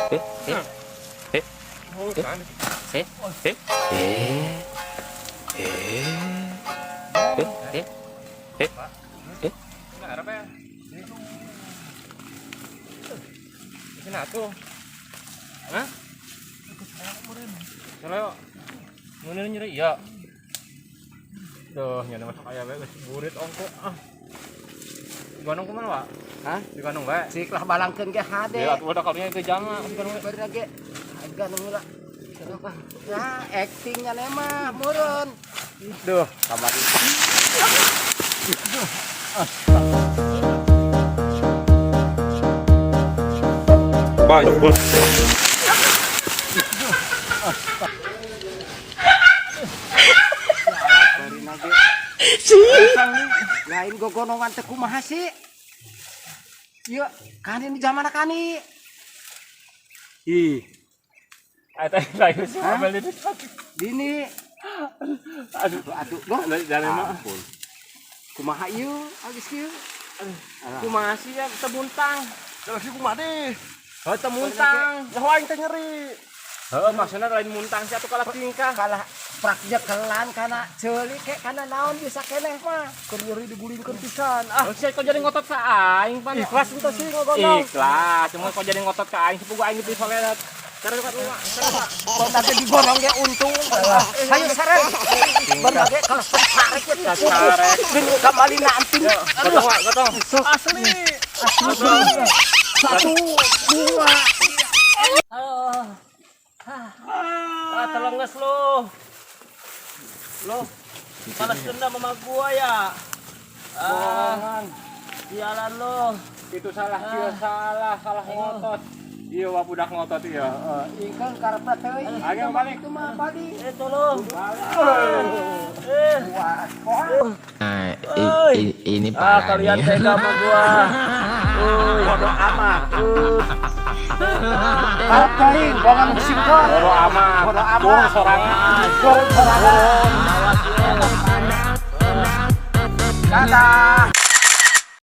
Eh, eh, eh, eh, eh, eh, eh, eh, eh, eh. Apa ya? Sini atuh. Hah? Kalau ngene nyeri ya. Duh, nyana masuk aya we geus burit ongko ah. Diganong kumaha, Pak? Hah? Diganong bae. Sik lah balangkeun ge hade. Ya atuh udah karunya ke jama diganong we. Bari ge. Ganong heula. Nah, actingnya mah meureun. Duh, kamari. Banyak bos. Bari ge. Lain gogonongan teh kumaha sih? Ieu kani di zaman kani. Ih, Eta lain sih Hah? ambil itu. Dini. Aduh, Aduh, loh. Dari mah. Ampun. Kumaha ieu geus kieu? Kumaha sih ya temuntang. Jalan sih kumaha deh. Heuh temuntang. Ya aing teh nyeri. Heuh maksudna lain muntang sih atuh kalah tingkah. Kalah prakjekelan kana ceuli ke kana naon bisa keneh mah. Keur nyeri digulingkeun pisan. Ah, Oh, sih kok jadi ngotot ka aing pan. Ikhlas entah sih ngogonong. Ikhlas, cuma kok jadi ngotot ka aing sepugu aing dipisoledat. Cara dekat lu, Mak. Cara, Pak. Bon teh digorong ge untung. Hayu sareng. Bon ge kalau sarek ya Sarek. Gini kamali nanti. Gotong, Pak, gotong. Asli. Satu, dua. Ah, telenges lu. Lu balas dendam sama gua ya. Ah, sialan lu. Itu salah, dia salah, salah ngotot. Iya, wah budak ngotot iya. Heeh. Ingkang karepna teuing. Ayo balik. Itu mah balik. Eh, tolong. Eh. Wah, Nah, Oi. ini Ah, parah kalian nih. tega sama gua. Uy. Bodoh amat. Karep teuing bongan musim. Bodoh amat. Bodoh amat. Burung sorangan. Goreng sorangan. Awas lu. Dadah.